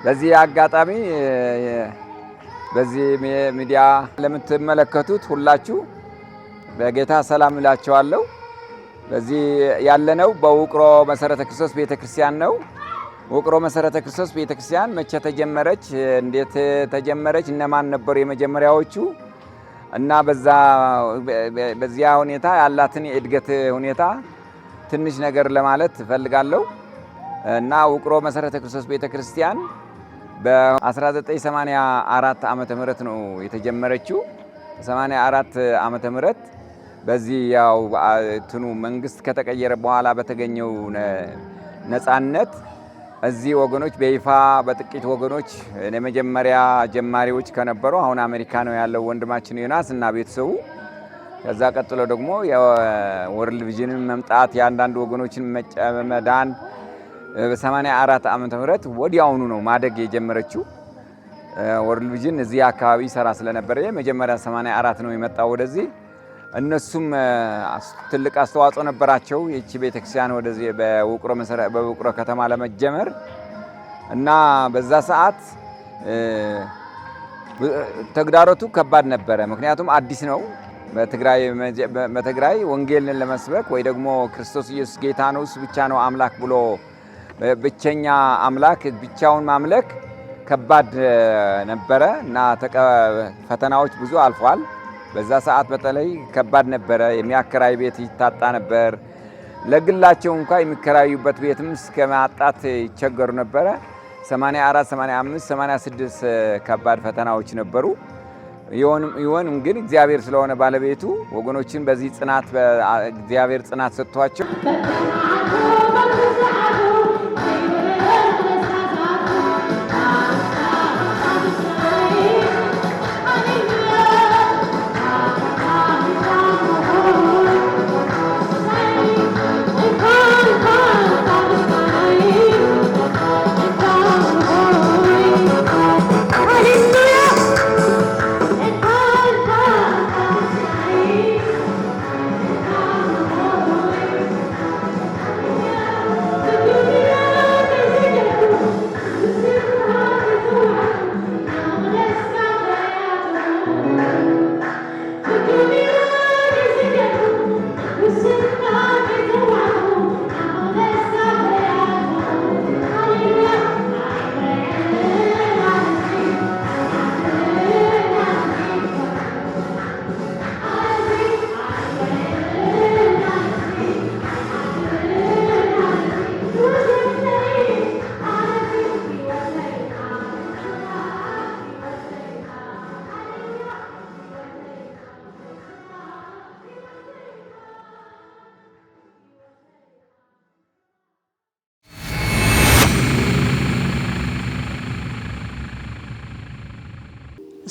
በዚህ አጋጣሚ በዚህ ሚዲያ ለምትመለከቱት ሁላችሁ በጌታ ሰላም እላችኋለሁ። በዚህ ያለነው በውቅሮ መሰረተ ክርስቶስ ቤተክርስቲያን ነው። ውቅሮ መሰረተ ክርስቶስ ቤተክርስቲያን መቼ ተጀመረች? እንዴት ተጀመረች? እነማን ነበሩ የመጀመሪያዎቹ? እና በዚያ ሁኔታ ያላትን የእድገት ሁኔታ ትንሽ ነገር ለማለት እፈልጋለሁ። እና ውቅሮ መሰረተ ክርስቶስ ቤተክርስቲያን በ1984 ዓመተ ምህረት ነው የተጀመረችው። 84 ዓመተ ምህረት በዚህ ያው እንትኑ መንግስት ከተቀየረ በኋላ በተገኘው ነፃነት እዚህ ወገኖች በይፋ በጥቂት ወገኖች የመጀመሪያ ጀማሪዎች ከነበሩ አሁን አሜሪካ ነው ያለው ወንድማችን ዮናስ እና ቤተሰቡ። ከዛ ቀጥሎ ደግሞ የወርልድ ቪዥንን መምጣት፣ የአንዳንድ ወገኖችን መዳን፣ በ84 ዓመተ ምህረት ወዲያውኑ ነው ማደግ የጀመረችው። ወርልድ ቪዥን እዚህ አካባቢ ሰራ ስለነበረ የመጀመሪያ 84 ነው የመጣው ወደዚህ። እነሱም ትልቅ አስተዋጽኦ ነበራቸው ይቺ ቤተክርስቲያን ወደዚህ በውቅሮ ከተማ ለመጀመር። እና በዛ ሰዓት ተግዳሮቱ ከባድ ነበረ። ምክንያቱም አዲስ ነው። በትግራይ ወንጌልን ለመስበክ ወይ ደግሞ ክርስቶስ ኢየሱስ ጌታ ነው፣ እሱ ብቻ ነው አምላክ ብሎ ብቸኛ አምላክ ብቻውን ማምለክ ከባድ ነበረ እና ፈተናዎች ብዙ አልፏል። በዛ ሰዓት በተለይ ከባድ ነበረ። የሚያከራይ ቤት ይታጣ ነበር። ለግላቸው እንኳ የሚከራዩበት ቤትም እስከ ማጣት ይቸገሩ ነበረ። 84፣ 85፣ 86 ከባድ ፈተናዎች ነበሩ። ይሆንም ግን እግዚአብሔር ስለሆነ ባለቤቱ ወገኖችን በዚህ ጽናት እግዚአብሔር ጽናት ሰጥቷቸው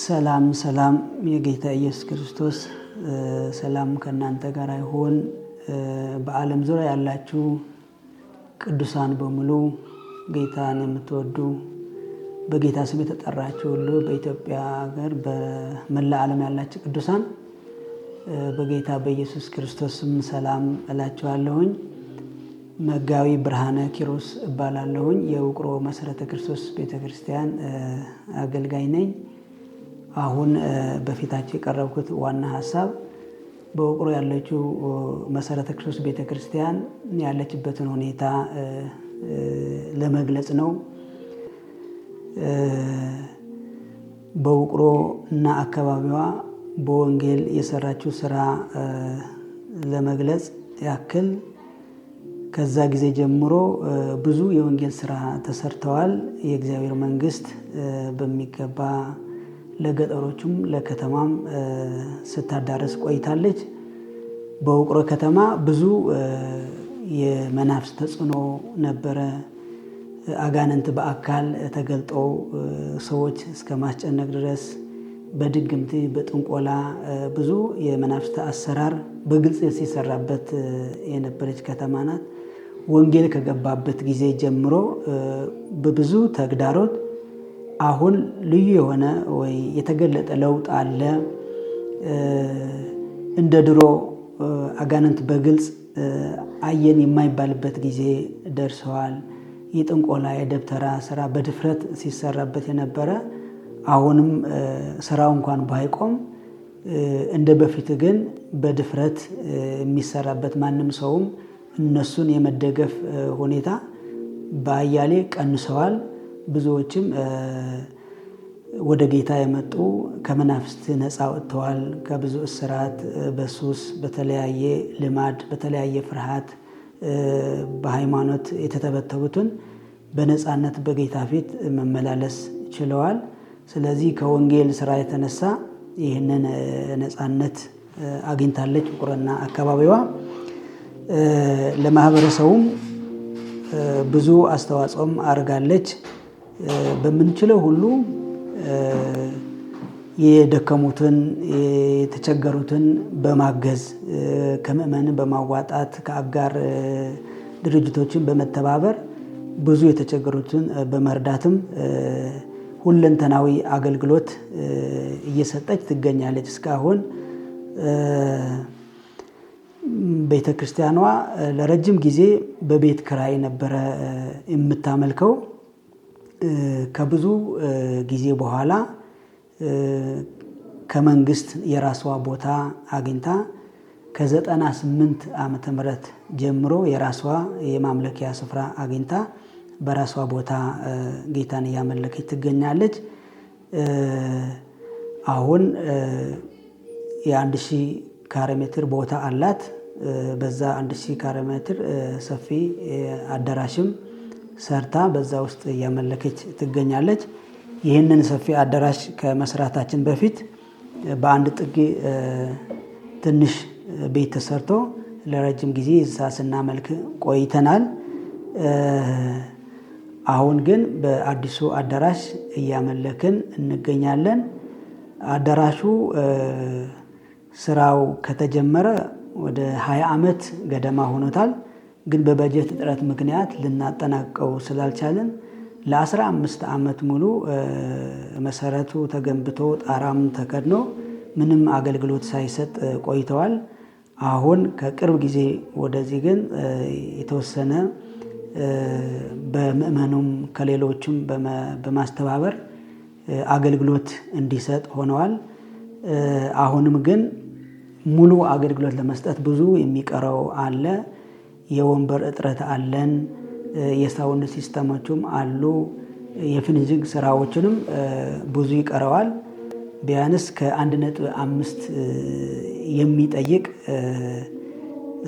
ሰላም ሰላም፣ የጌታ ኢየሱስ ክርስቶስ ሰላም ከእናንተ ጋር ይሁን። በዓለም ዙሪያ ያላችሁ ቅዱሳን በሙሉ፣ ጌታን የምትወዱ፣ በጌታ ስም የተጠራችሁ ሁሉ፣ በኢትዮጵያ ሀገር በመላ ዓለም ያላችሁ ቅዱሳን በጌታ በኢየሱስ ክርስቶስ ስም ሰላም እላችኋለሁኝ። መጋቢ ብርሃነ ኪሮስ እባላለሁኝ። የውቅሮ መሰረተ ክርስቶስ ቤተክርስቲያን አገልጋይ ነኝ። አሁን በፊታችሁ የቀረብኩት ዋና ሀሳብ በውቅሮ ያለችው መሰረተ ክርስቶስ ቤተክርስቲያን ያለችበትን ሁኔታ ለመግለጽ ነው። በውቅሮ እና አካባቢዋ በወንጌል የሰራችው ስራ ለመግለጽ ያክል ከዛ ጊዜ ጀምሮ ብዙ የወንጌል ስራ ተሰርተዋል። የእግዚአብሔር መንግስት በሚገባ ለገጠሮቹም ለከተማም ስታዳረስ ቆይታለች። በውቅሮ ከተማ ብዙ የመናፍስት ተጽዕኖ ነበረ። አጋንንት በአካል ተገልጦ ሰዎች እስከ ማስጨነቅ ድረስ በድግምት፣ በጥንቆላ ብዙ የመናፍስት አሰራር በግልጽ ሲሰራበት የነበረች ከተማ ናት። ወንጌል ከገባበት ጊዜ ጀምሮ በብዙ ተግዳሮት አሁን ልዩ የሆነ ወይ የተገለጠ ለውጥ አለ። እንደ ድሮ አጋንንት በግልጽ አየን የማይባልበት ጊዜ ደርሰዋል። የጥንቆላ የደብተራ ስራ በድፍረት ሲሰራበት የነበረ፣ አሁንም ስራው እንኳን ባይቆም እንደ በፊት ግን በድፍረት የሚሰራበት፣ ማንም ሰውም እነሱን የመደገፍ ሁኔታ በአያሌ ቀንሰዋል። ብዙዎችም ወደ ጌታ የመጡ ከመናፍስት ነፃ ወጥተዋል። ከብዙ እስራት፣ በሱስ፣ በተለያየ ልማድ፣ በተለያየ ፍርሃት፣ በሃይማኖት የተተበተቡትን በነፃነት በጌታ ፊት መመላለስ ችለዋል። ስለዚህ ከወንጌል ስራ የተነሳ ይህንን ነፃነት አግኝታለች ውቅሮና አካባቢዋ። ለማህበረሰቡም ብዙ አስተዋጽኦም አድርጋለች። በምንችለው ሁሉ የደከሙትን፣ የተቸገሩትን በማገዝ፣ ከምዕመን በማዋጣት፣ ከአጋር ድርጅቶችን በመተባበር ብዙ የተቸገሩትን በመርዳትም ሁለንተናዊ አገልግሎት እየሰጠች ትገኛለች። እስካሁን ቤተ ክርስቲያኗ ለረጅም ጊዜ በቤት ክራይ ነበረ የምታመልከው። ከብዙ ጊዜ በኋላ ከመንግስት የራሷ ቦታ አግኝታ ከ98 ዓመተ ምህረት ጀምሮ የራሷ የማምለኪያ ስፍራ አግኝታ በራሷ ቦታ ጌታን እያመለከች ትገኛለች። አሁን የ1,000 ካሬ ሜትር ቦታ አላት። በዛ 1,000 ካሬ ሜትር ሰፊ አዳራሽም ሰርታ በዛ ውስጥ እያመለከች ትገኛለች። ይህንን ሰፊ አዳራሽ ከመስራታችን በፊት በአንድ ጥግ ትንሽ ቤት ተሰርቶ ለረጅም ጊዜ እዛ ስናመልክ ቆይተናል። አሁን ግን በአዲሱ አዳራሽ እያመለክን እንገኛለን። አዳራሹ ስራው ከተጀመረ ወደ 20 ዓመት ገደማ ሆኖታል። ግን በበጀት እጥረት ምክንያት ልናጠናቀው ስላልቻልን ለ15 ዓመት ሙሉ መሰረቱ ተገንብቶ ጣራም ተከድኖ ምንም አገልግሎት ሳይሰጥ ቆይተዋል። አሁን ከቅርብ ጊዜ ወደዚህ ግን የተወሰነ በምዕመኑም ከሌሎችም በማስተባበር አገልግሎት እንዲሰጥ ሆነዋል። አሁንም ግን ሙሉ አገልግሎት ለመስጠት ብዙ የሚቀረው አለ። የወንበር እጥረት አለን። የ sound system ኦቹም አሉ። የ finishing ስራዎችንም ብዙ ይቀረዋል። ቢያንስ ከ1.5 የሚጠይቅ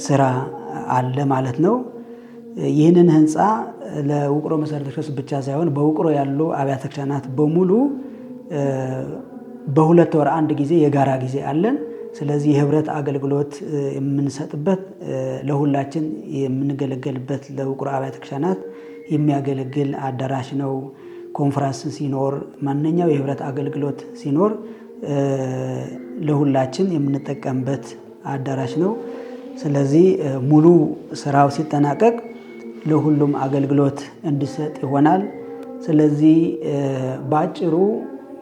ስራ አለ ማለት ነው። ይህንን ህንፃ ለውቅሮ መሰረተ ክርስቶስ ብቻ ሳይሆን በውቅሮ ያሉ አብያተ ክርስቲያናት በሙሉ በ2 ወር አንድ ጊዜ የጋራ ጊዜ አለን። ስለዚህ የህብረት አገልግሎት የምንሰጥበት፣ ለሁላችን የምንገለገልበት፣ ለውቅሮ አብያተ ክርስቲያናት የሚያገለግል አዳራሽ ነው። ኮንፈረንስ ሲኖር፣ ማንኛው የህብረት አገልግሎት ሲኖር ለሁላችን የምንጠቀምበት አዳራሽ ነው። ስለዚህ ሙሉ ስራው ሲጠናቀቅ ለሁሉም አገልግሎት እንዲሰጥ ይሆናል። ስለዚህ በአጭሩ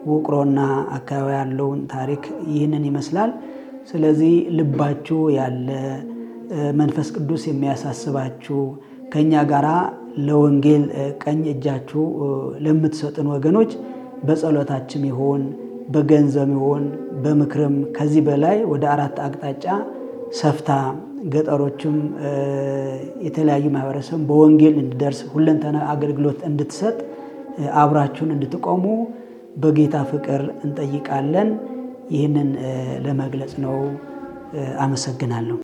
ውቅሮና አካባቢ ያለውን ታሪክ ይህንን ይመስላል። ስለዚህ ልባችሁ ያለ፣ መንፈስ ቅዱስ የሚያሳስባችሁ፣ ከኛ ጋራ ለወንጌል ቀኝ እጃችሁ ለምትሰጡን ወገኖች በጸሎታችም ይሆን፣ በገንዘብ ይሆን፣ በምክርም ከዚህ በላይ ወደ አራት አቅጣጫ ሰፍታ ገጠሮችም የተለያዩ ማህበረሰብ በወንጌል እንዲደርስ ሁለንተና አገልግሎት እንድትሰጥ አብራችሁን እንድትቆሙ በጌታ ፍቅር እንጠይቃለን። ይህንን ለመግለጽ ነው። አመሰግናለሁ።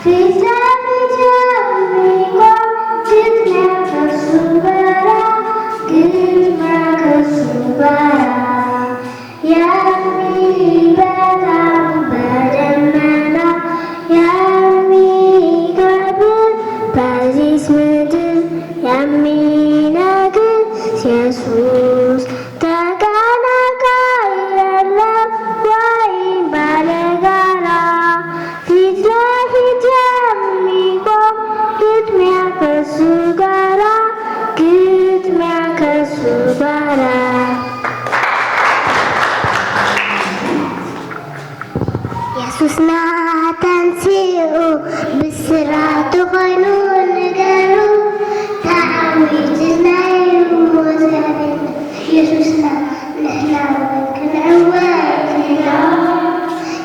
ፊት ለፊት። ኢየሱስና ተንሲኡ ብስራቱ ኮይኑ ንገሩ ተዓዊትና እዩ ኢየሱስና ንሕና እውን ክንዕወት ኢና።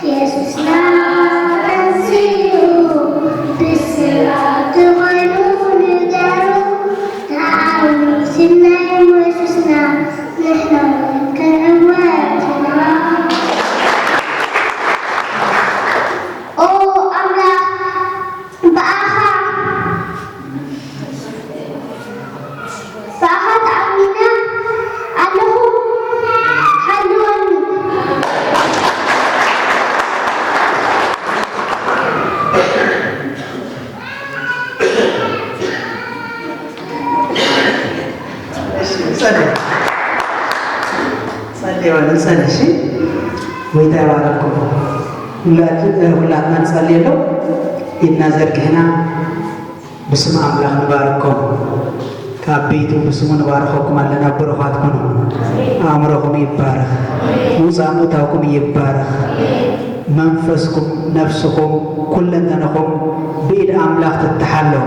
ኢየሱስና ተንሲኡ ብስራቱ ኮይኑ ንገሩ ተዓዊትና እዩ ኢየሱስና ንሕና እውን ክንዕወት ኢና። ኦ ኣምላኽ፣ ብኣኻ ተኣሚነ ኣለኹ፣ ሓልወኒ። እሺ፣ ጸልይ ጸልይ እንጸልይ። እሺ፣ ጎይታ ይባርክኩም። ሁላትና ንጸልይ ኣሎ። ኢድና ዘርጊሕና ብስም ኣምላኽ ንባርኮም። ካብ ቤቱ ብስሙ ንባርኸኩም ኣለና። ብሩኻት ኩኑ። ኣእምሮኹም ይባረኽ፣ ምውፃእ ምእታውኩም ይባረኽ፣ መንፈስኩም፣ ነፍስኹም፣ ኩለንተነኹም ብኢድ ኣምላኽ ትተሓለዉ።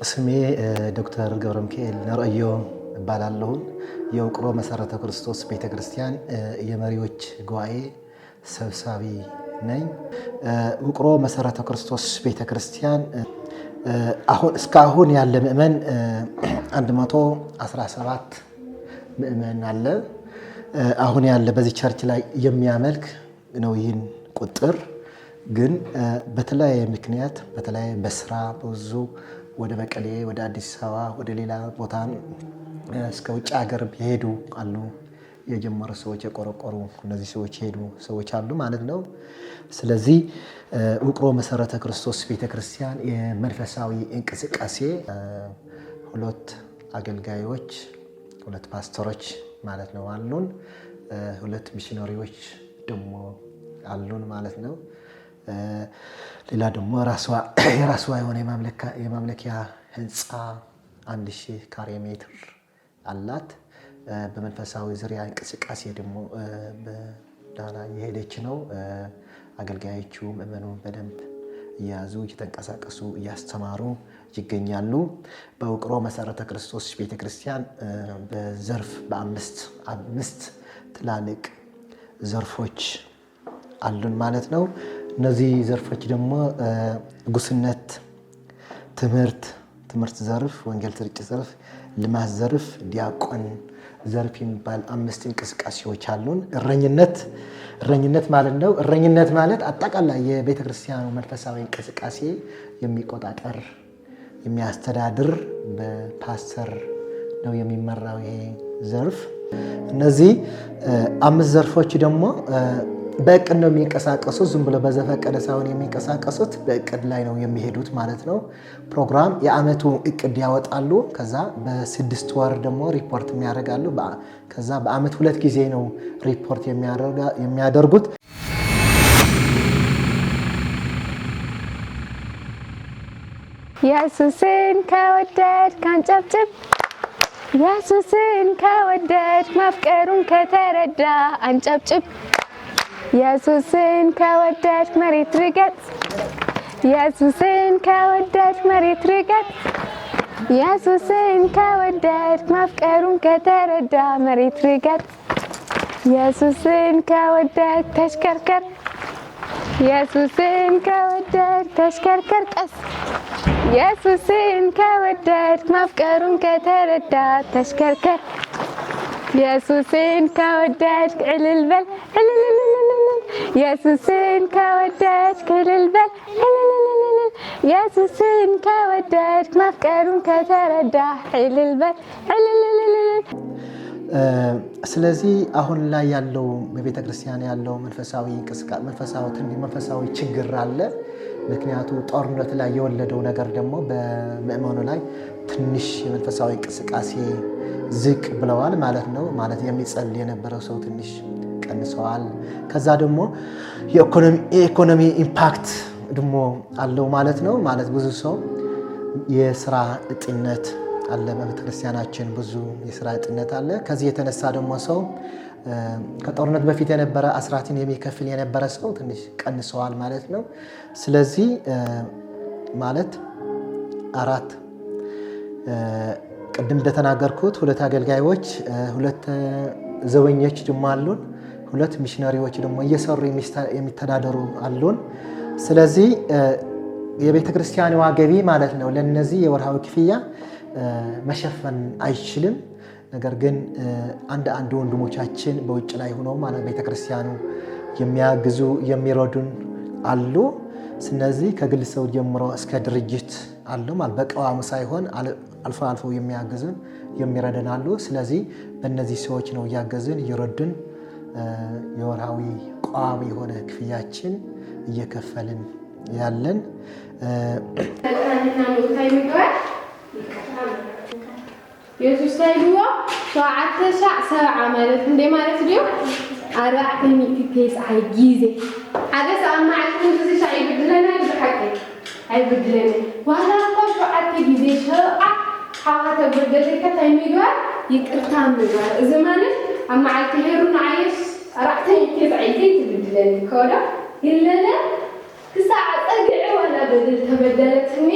ስሜ ዶክተር ገብረ ሚካኤል ነርአዮ እባላለሁ። የውቅሮ መሰረተ ክርስቶስ ቤተክርስቲያን የመሪዎች ጉባኤ ሰብሳቢ ነኝ። ውቅሮ መሰረተ ክርስቶስ ቤተክርስቲያን አሁን እስካሁን ያለ ምእመን 117 ምእመን አለ። አሁን ያለ በዚህ church ላይ የሚያመልክ ነው። ይህን ቁጥር ግን በተለያየ ምክንያት፣ በተለያየ በስራ ብዙ ወደ መቀሌ፣ ወደ አዲስ አበባ፣ ወደ ሌላ ቦታ እስከ ውጭ ሀገር የሄዱ አሉ። የጀመሩ ሰዎች፣ የቆረቆሩ እነዚህ ሰዎች የሄዱ ሰዎች አሉ ማለት ነው። ስለዚህ ውቅሮ መሰረተ ክርስቶስ ቤተክርስቲያን የመንፈሳዊ እንቅስቃሴ ሁለት አገልጋዮች፣ ሁለት ፓስተሮች ማለት ነው አሉን። ሁለት ሚሽነሪዎች ደግሞ አሉን ማለት ነው። ሌላ ደግሞ የራሷ የሆነ የማምለኪያ ህንፃ 1000 ካሬ ሜትር አላት። በመንፈሳዊ ዙሪያ እንቅስቃሴ ደግሞ በዳና እየሄደች ነው። አገልጋዮቹ ምእመኑ በደንብ እየያዙ እየተንቀሳቀሱ እያስተማሩ ይገኛሉ። በውቅሮ መሰረተ ክርስቶስ ቤተክርስቲያን በዘርፍ በአምስት አምስት ትላልቅ ዘርፎች አሉን ማለት ነው። እነዚህ ዘርፎች ደግሞ ጉስነት፣ ትምህርት ዘርፍ፣ ወንጌል ስርጭት ዘርፍ፣ ልማት ዘርፍ፣ ዲያቆን ዘርፍ የሚባል አምስት እንቅስቃሴዎች አሉን። እረኝነት ማለት ነው። እረኝነት ማለት አጠቃላይ የቤተክርስቲያኑ መንፈሳዊ እንቅስቃሴ የሚቆጣጠር፣ የሚያስተዳድር በፓስተር ነው የሚመራው ይሄ ዘርፍ። እነዚህ አምስት ዘርፎች ደግሞ በእቅድ ነው የሚንቀሳቀሱት። ዝም ብሎ በዘፈቀደ ሳይሆን የሚንቀሳቀሱት በእቅድ ላይ ነው የሚሄዱት ማለት ነው። ፕሮግራም የአመቱ እቅድ ያወጣሉ። ከዛ በ6 ወር ደግሞ ሪፖርት የሚያደርጋሉ። ከዛ በአመት ሁለት ጊዜ ነው ሪፖርት የሚያደርጉት። ኢየሱስን ከወደድክ አንጨብጭብ። ኢየሱስን ከወደድክ፣ ማፍቀሩን ከተረዳ አንጨብጭብ። ኢየሱስን ከወደድክ መሬት ርገጥ። ኢየሱስን ከወደድክ መሬት ርገጥ። ኢየሱስን ከወደድክ፣ ማፍቀሩን ከተረዳ መሬት ርገጥ። ኢየሱስን ከወደድክ ተሽከርከር። ኢየሱስን ከወደድክ ተሽከርከር ቀስ። ኢየሱስን ከወደድክ፣ ማፍቀሩን ከተረዳ ተሽከርከር። ኢየሱስን ከወደድክ እልል በል እልልልልልል። ኢየሱስን ከወደድክ እልል በል እልልልልልል። ኢየሱስን ከወደድክ፣ ማፍቀሩን ከተረዳ እልል በል እልልልልልል። ስለዚህ አሁን ላይ ያለው በቤተ ክርስቲያን ያለው መንፈሳዊ እንቅስቃሴ መንፈሳዊ ችግር አለ። ምክንያቱ ጦርነት ላይ የወለደው ነገር ደግሞ በምእመኑ ላይ ትንሽ የመንፈሳዊ እንቅስቃሴ ዝቅ ብለዋል ማለት ነው። ማለት የሚጸልይ የነበረው ሰው ትንሽ ቀንሰዋል። ከዛ ደግሞ የኢኮኖሚ impact ደግሞ አለው ማለት ነው። ማለት ብዙ ሰው የስራ እጥነት አለ። በቤተክርስቲያናችን ብዙ የስራ አጥነት አለ። ከዚህ የተነሳ ደግሞ ሰው ከጦርነት በፊት የነበረ አስራትን የሚከፍል የነበረ ሰው ትንሽ ቀንሰዋል ማለት ነው። ስለዚህ ማለት አራት ቅድም እንደተናገርኩት ሁለት አገልጋዮች፣ ሁለት ዘበኞች ደግሞ አሉን። ሁለት ሚሽነሪዎች ደግሞ እየሰሩ የሚተዳደሩ አሉን። ስለዚህ የቤተ ክርስቲያኗ ገቢ ማለት ነው ለነዚህ የወርሃዊ ክፍያ መሸፈን አይችልም። ነገር ግን አንድ አንድ ወንድሞቻችን በውጭ ላይ ሆነው ማለት ቤተ ክርስቲያኑ የሚያግዙ የሚረዱን አሉ። ስለዚህ ከግል ሰው ጀምሮ እስከ ድርጅት አሉ ማለት በቀዋሙ ሳይሆን አልፎ አልፎ የሚያግዙን የሚረዱን አሉ። ስለዚህ በእነዚህ ሰዎች ነው እያገዝን እየረዱን የወርሃዊ ቋሚ የሆነ ክፍያችን እየከፈልን ያለን። የሱስ ኢልዎ 7 ሻዕ 70 ማለት ክንደይ ማለት ድዩ? 490 ግዜ። ሓደ ሰብ መዓልቲ ክንዲ ሻዕ ይብድለና? ብሓቂ ኣይብድለኒ። ዋላ እኳ 7 ግዜ 70 ሓውካ ተበደለካ እንታይ ምግባር? ይቅርታ ምግባር። እዚ ማለት ኣብ መዓልቲ ሄሩ ንዓየሽ 490 ትብድለኒ ከወዶ ግለለ ክሳዕ ፀግዒ ዋላ በደል ተበደለትኒ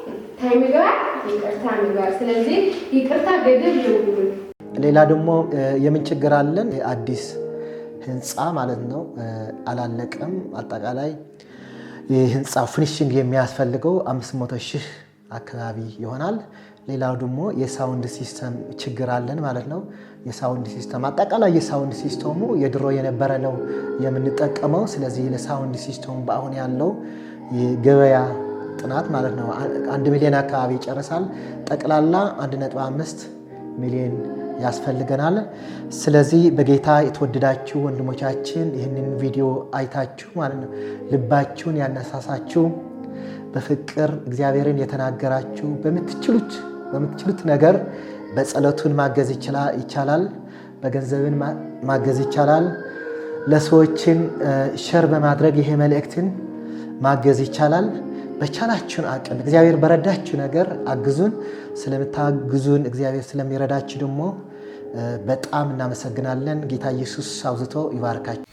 እንታይ ምግባር? ይቅርታ ምግባር። ስለዚ ይቅርታ ገደብ የብሉን። ሌላ ደግሞ የምን ችግር አለን? አዲስ ህንፃ ማለት ነው አላለቀም። አጠቃላይ የህንፃ finishing የሚያስፈልገው 500 ሺህ አካባቢ ይሆናል። ሌላው ደግሞ የ sound system ችግር አለን ማለት ነው። የ sound system አጠቃላይ የ sound system ኡ የድሮ የነበረ ነው የምንጠቀመው። ስለዚህ ለ sound system ኡ በአሁን ያለው የገበያ ጥናት ማለት ነው 1 ሚሊዮን አካባቢ ይጨርሳል። ጠቅላላ 1.5 ሚሊዮን ያስፈልገናል። ስለዚህ በጌታ የተወደዳችሁ ወንድሞቻችን ይህንን ቪዲዮ አይታችሁ ማለት ነው ልባችሁን ያነሳሳችሁ፣ በፍቅር እግዚአብሔርን የተናገራችሁ፣ በምትችሉት ነገር በጸሎቱን ማገዝ ይቻላል፣ በገንዘብን ማገዝ ይቻላል፣ ለሰዎችን share በማድረግ ይሄ መልእክትን ማገዝ ይቻላል። በቻላችሁን አቅም እግዚአብሔር በረዳችሁ ነገር አግዙን። ስለምታግዙን እግዚአብሔር ስለሚረዳችሁ ደግሞ በጣም እናመሰግናለን። ጌታ ኢየሱስ አብዝቶ ይባርካችሁ።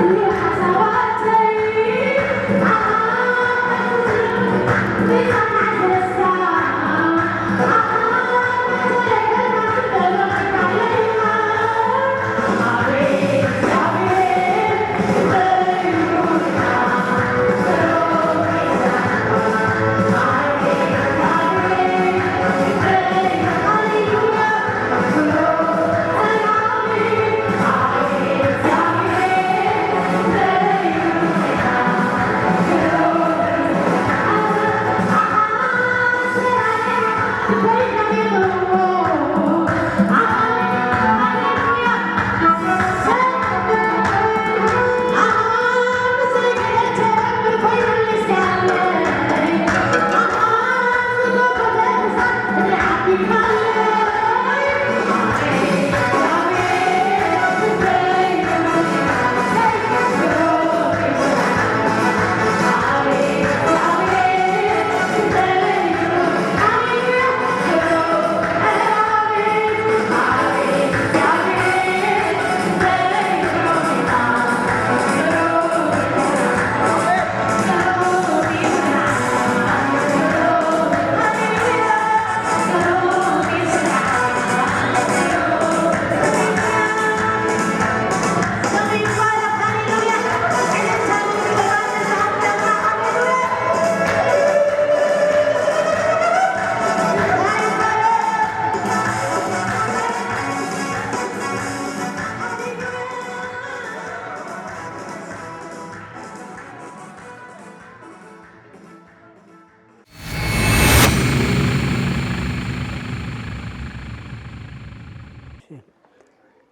Yeah.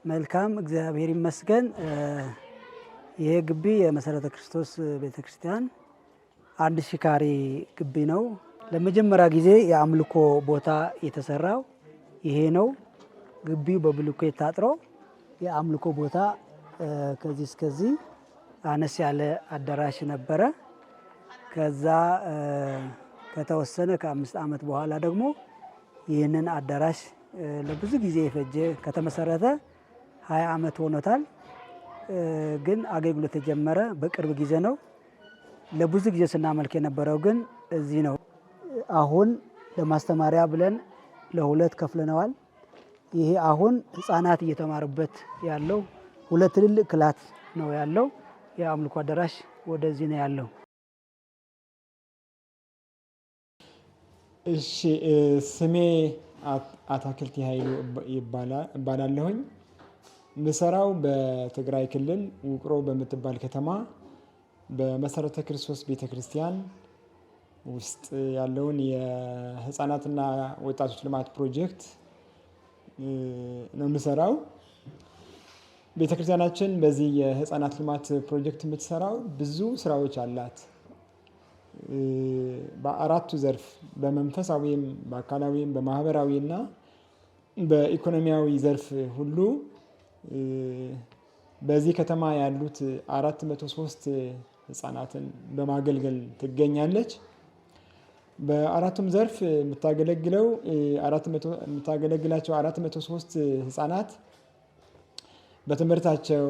መልካም፣ እግዚአብሔር ይመስገን። ይሄ ግቢ የመሰረተ ክርስቶስ ቤተክርስቲያን 1000 ካሬ ግቢ ነው። ለመጀመሪያ ጊዜ የአምልኮ ቦታ የተሰራው ይሄ ነው። ግቢው በብሎኬት ታጥሮ የአምልኮ ቦታ ከዚህ እስከዚህ አነስ ያለ አዳራሽ ነበረ። ከዛ ከተወሰነ ከ5 ዓመት በኋላ ደግሞ ይህንን አዳራሽ ለብዙ ጊዜ የፈጀ፣ ከተመሰረተ 20 ዓመት ሆኖታል። ግን አገልግሎት የጀመረ በቅርብ ጊዜ ነው። ለብዙ ጊዜ ስናመልክ የነበረው ግን እዚህ ነው። አሁን ለማስተማሪያ ብለን ለሁለት ከፍለነዋል። ይሄ አሁን ህፃናት እየተማሩበት ያለው ሁለት ትልልቅ class ነው ያለው። የአምልኮ አዳራሽ ወደዚህ ነው ያለው። እሺ፣ ስሜ አታክልቲ ኃይሉ እባላለሁኝ። ምሰራው በትግራይ ክልል ውቅሮ በምትባል ከተማ በመሰረተ ክርስቶስ ቤተክርስቲያን ውስጥ ያለውን የህፃናትና ወጣቶች ልማት ፕሮጀክት ነው የምሰራው። ቤተክርስቲያናችን በዚህ የህፃናት ልማት ፕሮጀክት የምትሰራው ብዙ ስራዎች አላት። በአራቱ ዘርፍ፣ በመንፈሳዊም፣ በአካላዊም፣ በማህበራዊ እና በኢኮኖሚያዊ ዘርፍ ሁሉ በዚህ ከተማ ያሉት 403 ህፃናትን በማገልገል ትገኛለች። በአራቱም ዘርፍ የምታገለግላቸው 403 ህፃናት በትምህርታቸው፣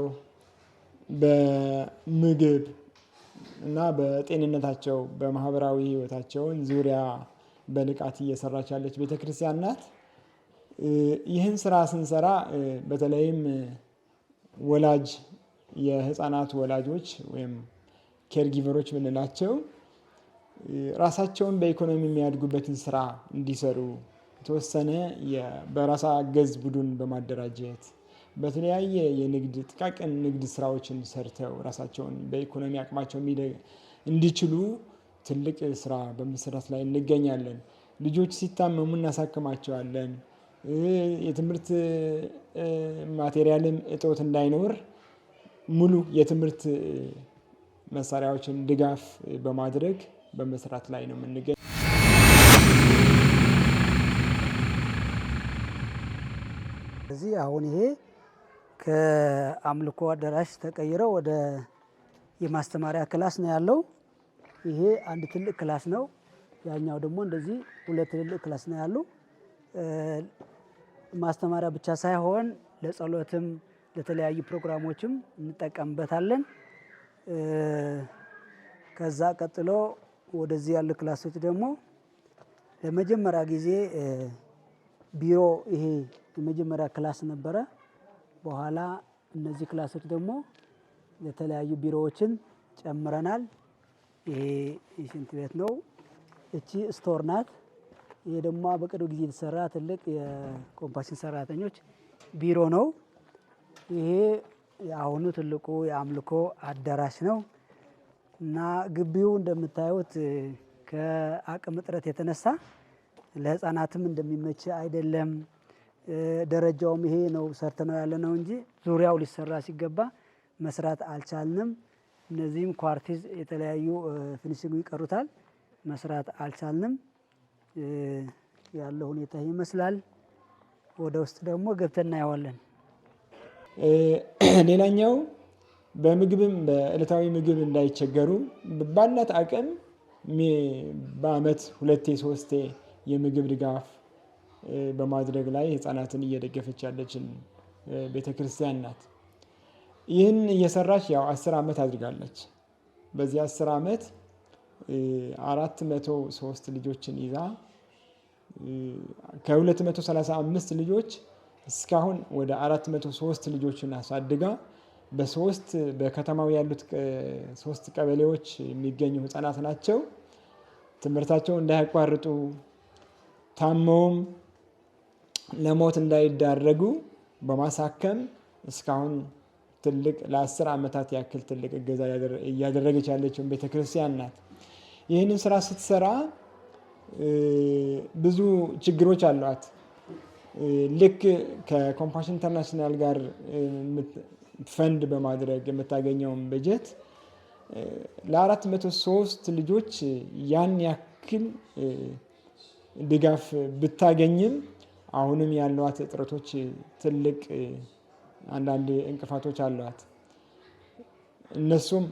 በምግብ እና በጤንነታቸው፣ በማህበራዊ ህይወታቸውን ዙሪያ በንቃት እየሰራች ያለች ቤተክርስቲያን ናት። ይህን ስራ ስንሰራ በተለይም ወላጅ የህፃናት ወላጆች ወይም caregiver ኦች የምንላቸው ራሳቸውን በኢኮኖሚ የሚያድጉበትን ስራ እንዲሰሩ የተወሰነ በራስ አገዝ ቡድን በማደራጀት በተለያየ የንግድ ጥቃቅን ንግድ ስራዎችን ሰርተው ራሳቸውን በኢኮኖሚ አቅማቸው እንዲችሉ ትልቅ ስራ በመስራት ላይ እንገኛለን። ልጆች ሲታመሙ እናሳክማቸዋለን። የትምህርት material ም እጦት እንዳይኖር ሙሉ የትምህርት መሳሪያዎችን ድጋፍ በማድረግ በመስራት ላይ ነው የምንገኝ። እዚህ አሁን ይሄ ከአምልኮ አዳራሽ ተቀይሮ ወደ የማስተማሪያ class ነው ያለው። ይሄ አንድ ትልቅ class ነው። ያኛው ደግሞ እንደዚህ ሁለት ትልልቅ class ነው ያሉ። ማስተማሪያ ብቻ ሳይሆን ለጸሎትም ለተለያዩ ፕሮግራሞችም እንጠቀምበታለን። ከዛ ቀጥሎ ወደዚህ ያሉ class ኦች ደግሞ ለመጀመሪያ ጊዜ ቢሮ፣ ይሄ የመጀመሪያ class ነበረ። በኋላ እነዚህ class ኦች ደግሞ የተለያዩ ቢሮዎችን ጨምረናል። ይሄ የሽንት ቤት ነው። እቺ store ናት። ይሄ ደግሞ በቅርብ ጊዜ የተሰራ ትልቅ የኮምፓሽን ሰራተኞች ቢሮ ነው። ይሄ የአሁኑ ትልቁ የአምልኮ አዳራሽ ነው እና ግቢው እንደምታዩት ከአቅም እጥረት የተነሳ ለሕፃናትም እንደሚመች አይደለም። ደረጃውም ይሄ ነው ሰርተነው ያለ ነው እንጂ ዙሪያው ሊሰራ ሲገባ መስራት አልቻልንም። እነዚህም ኳርቲዝ የተለያዩ finishing ይቀሩታል፣ መስራት አልቻልንም። ያለው ሁኔታ ይመስላል። ወደ ውስጥ ደግሞ ገብተን እናየዋለን። ሌላኛው በምግብም በዕለታዊ ምግብ እንዳይቸገሩ ባላት አቅም በአመት ሁለቴ ሶስቴ የምግብ ድጋፍ በማድረግ ላይ ህፃናትን እየደገፈች ያለችን ቤተክርስቲያን ናት። ይህን እየሰራች ያው 10 ዓመት አድርጋለች። በዚህ 10 ዓመት 403 ልጆችን ይዛ ከ235 ልጆች እስካሁን ወደ 403 ልጆችን አሳድጋ በሶስት በከተማው ያሉት ሶስት ቀበሌዎች የሚገኙ ህፃናት ናቸው። ትምህርታቸውን እንዳያቋርጡ፣ ታመውም ለሞት እንዳይዳረጉ በማሳከም እስካሁን ትልቅ ለ10 ዓመታት ያክል ትልቅ እገዛ እያደረገች ያለችውን ቤተክርስቲያን ናት። ይህንን ስራ ስትሰራ ብዙ ችግሮች አሏት። ልክ ከ Compassion International ጋር ፈንድ በማድረግ የምታገኘውን በጀት ለ403 ልጆች ያን ያክል ድጋፍ ብታገኝም አሁንም ያሏት እጥረቶች ትልቅ አንዳንድ እንቅፋቶች አሏት። እነሱም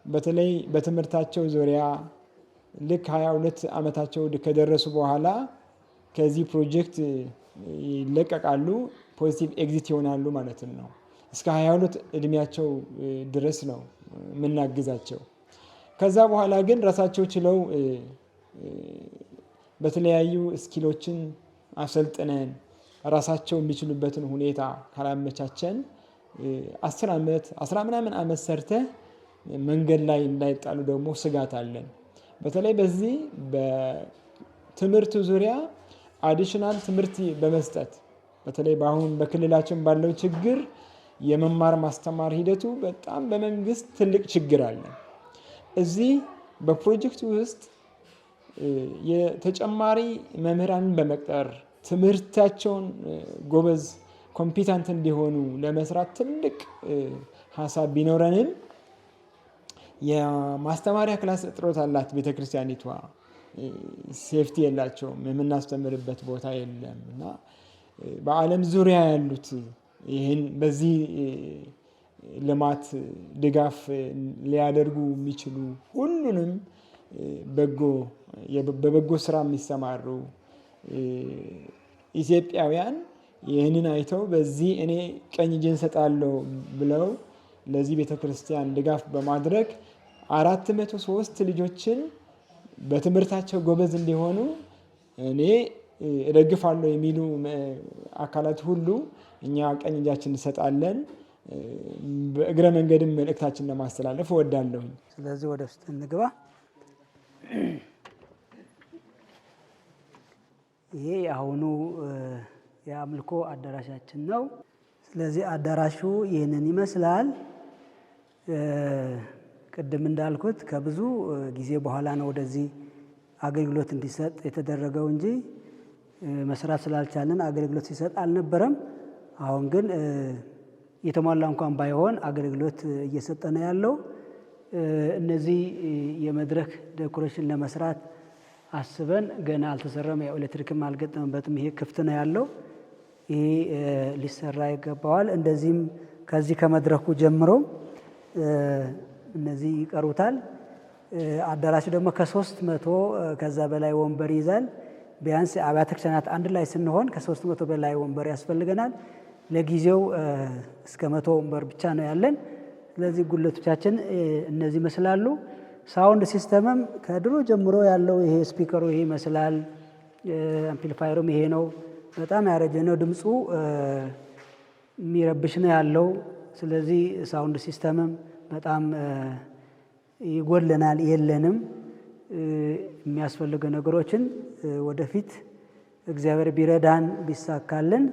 በተለይ በትምህርታቸው ዙሪያ ልክ 22 ዓመታቸው ከደረሱ በኋላ ከዚህ ፕሮጀክት ይለቀቃሉ፣ positive exit ይሆናሉ ማለት ነው። እስከ 22 እድሜያቸው ድረስ ነው የምናግዛቸው። ከዛ በኋላ ግን ራሳቸው ችለው በተለያዩ skill ኦችን አሰልጥነን ራሳቸው የሚችሉበትን ሁኔታ ካላመቻቸን 10 ዓመት 10 ምናምን ዓመት ሰርተህ መንገድ ላይ እንዳይጣሉ ደግሞ ስጋት አለን። በተለይ በዚህ በትምህርቱ ዙሪያ additional ትምህርት በመስጠት በተለይ በአሁን በክልላችን ባለው ችግር የመማር ማስተማር ሂደቱ በጣም በመንግስት ትልቅ ችግር አለ። እዚህ በፕሮጀክቱ ውስጥ የተጨማሪ መምህራንን በመቅጠር ትምህርታቸውን ጎበዝ competent እንዲሆኑ ለመስራት ትልቅ ሀሳብ ቢኖረንም የማስተማሪያ class እጥረት አላት ቤተክርስቲያኒቷ። Safety የላቸውም፣ የምናስተምርበት ቦታ የለም። እና በዓለም ዙሪያ ያሉት ይህን በዚህ ልማት ድጋፍ ሊያደርጉ የሚችሉ ሁሉንም በበጎ ስራ የሚሰማሩ ኢትዮጵያውያን ይህንን አይተው በዚህ እኔ ቀኝ እጄን እሰጣለሁ ብለው ለዚህ ቤተክርስቲያን ድጋፍ በማድረግ 403 ልጆችን በትምህርታቸው ጎበዝ እንዲሆኑ እኔ እደግፋለሁ የሚሉ አካላት ሁሉ እኛ ቀኝ እጃችን እንሰጣለን። በእግረ መንገድም መልእክታችን ለማስተላለፍ እወዳለሁኝ። ስለዚህ ወደ ውስጥ እንግባ። ይሄ የአሁኑ የአምልኮ አዳራሻችን ነው። ስለዚህ አዳራሹ ይህንን ይመስላል። ቅድም እንዳልኩት ከብዙ ጊዜ በኋላ ነው ወደዚህ አገልግሎት እንዲሰጥ የተደረገው እንጂ መስራት ስላልቻለን አገልግሎት ሲሰጥ አልነበረም። አሁን ግን የተሟላ እንኳን ባይሆን አገልግሎት እየሰጠ ነው ያለው። እነዚህ የመድረክ decoration ለመስራት አስበን ገና አልተሰራም። ያው ኤሌክትሪክም አልገጠመበትም። ይሄ ክፍት ነው ያለው። ይሄ ሊሰራ ይገባዋል። እንደዚህም ከዚህ ከመድረኩ ጀምሮ እነዚህ ይቀሩታል። አዳራሹ ደግሞ ከ300 ከዛ በላይ ወንበር ይይዛል። ቢያንስ አብያተ ክርስቲያናት አንድ ላይ ስንሆን ከ300 በላይ ወንበር ያስፈልገናል። ለጊዜው እስከ 100 ወንበር ብቻ ነው ያለን። ስለዚህ ጉድለቶቻችን እነዚህ ይመስላሉ። Sound system ም ከድሮ ጀምሮ ያለው ይሄ speaker ኡ ይሄ ይመስላል። አምፕሊፋየሩም ይሄ ነው። በጣም ያረጀ ነው። ድምፁ የሚረብሽ ነው ያለው። ስለዚህ sound system ም በጣም ይጎድለናል፣ የለንም። የሚያስፈልጉ ነገሮችን ወደፊት እግዚአብሔር ቢረዳን ቢሳካልን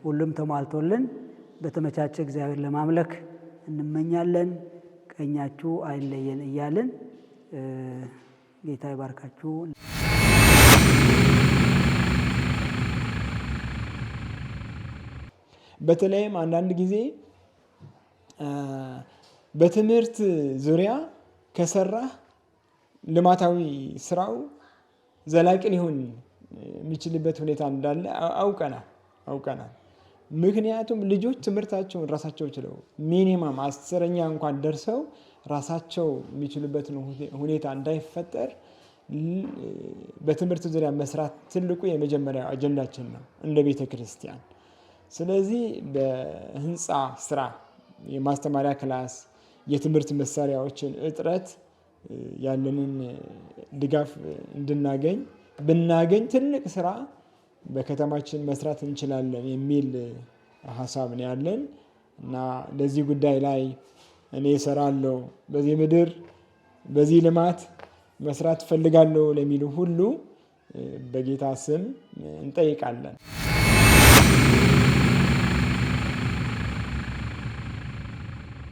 ሁሉም ተሟልቶልን በተመቻቸ እግዚአብሔር ለማምለክ እንመኛለን። ቀኛችሁ አይለየን እያልን ጌታ ይባርካችሁ። በተለይም አንዳንድ ጊዜ በትምህርት ዙሪያ ከሰራህ ልማታዊ ስራው ዘላቂ ሊሆን የሚችልበት ሁኔታ እንዳለ አውቀናል። ምክንያቱም ልጆች ትምህርታቸውን ራሳቸው ችለው minimum 10ኛ እንኳን ደርሰው ራሳቸው የሚችሉበትን ሁኔታ እንዳይፈጠር በትምህርት ዙሪያ መስራት ትልቁ የመጀመሪያ አጀንዳችን ነው እንደ ቤተ ክርስቲያን። ስለዚህ በህንፃ ስራ የማስተማሪያ class፣ የትምህርት መሳሪያዎችን እጥረት ያለንን ድጋፍ እንድናገኝ ብናገኝ ትልቅ ስራ በከተማችን መስራት እንችላለን የሚል ሀሳብ ነው ያለን። እና ለዚህ ጉዳይ ላይ እኔ እሰራለሁ፣ በዚህ ምድር በዚህ ልማት መስራት እፈልጋለሁ ለሚሉ ሁሉ በጌታ ስም እንጠይቃለን።